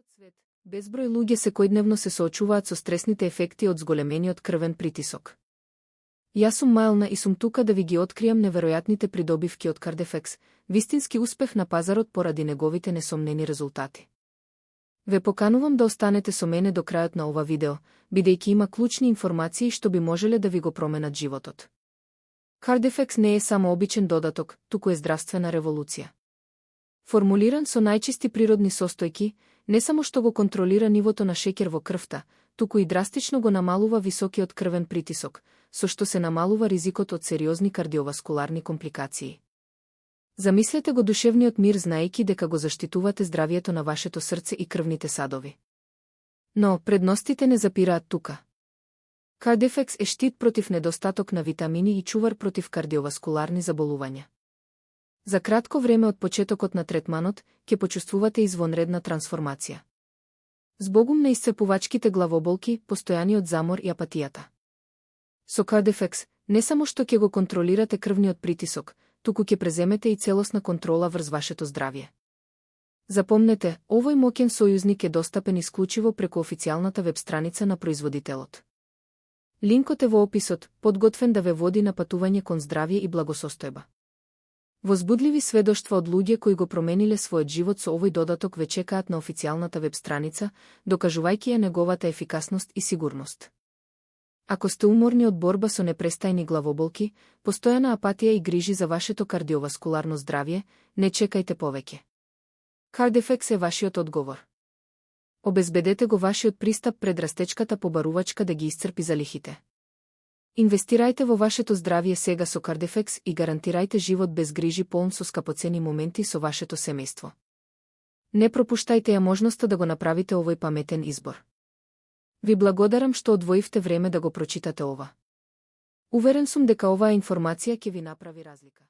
Целиот свет, безброј луѓе секојдневно се соочуваат со стресните ефекти од зголемениот крвен притисок. Јас сум Мајлна и сум тука да ви ги откријам неверојатните придобивки од Кардефекс, вистински успех на пазарот поради неговите несомнени резултати. Ве поканувам да останете со мене до крајот на ова видео, бидејќи има клучни информации што би можеле да ви го променат животот. Кардефекс не е само обичен додаток, туку е здравствена револуција. Формулиран со најчисти природни состојки, не само што го контролира нивото на шеќер во крвта, туку и драстично го намалува високиот крвен притисок, со што се намалува ризикот од сериозни кардиоваскуларни компликации. Замислете го душевниот мир знаејќи дека го заштитувате здравието на вашето срце и крвните садови. Но предностите не запираат тука. Кардефекс е штит против недостаток на витамини и чувар против кардиоваскуларни заболувања. За кратко време од почетокот на третманот, ќе почувствувате извонредна трансформација. Збогум на исцепувачките главоболки, постојаниот замор и апатијата. Со Кардефекс, не само што ќе го контролирате крвниот притисок, туку ќе преземете и целосна контрола врз вашето здравје. Запомнете, овој моќен сојузник е достапен исклучиво преку официјалната веб страница на производителот. Линкот е во описот, подготвен да ве води на патување кон здравје и благосостојба. Возбудливи сведоштва од луѓе кои го промениле својот живот со овој додаток ве чекаат на официјалната веб страница, докажувајќи ја неговата ефикасност и сигурност. Ако сте уморни од борба со непрестајни главоболки, постојана апатија и грижи за вашето кардиоваскуларно здравје, не чекајте повеќе. Кардефекс е вашиот одговор. Обезбедете го вашиот пристап пред растечката побарувачка да ги исцрпи залихите. Инвестирајте во вашето здравје сега со Кардефекс и гарантирајте живот без грижи полн со скапоцени моменти со вашето семејство. Не пропуштајте ја можноста да го направите овој паметен избор. Ви благодарам што одвоивте време да го прочитате ова. Уверен сум дека оваа информација ќе ви направи разлика.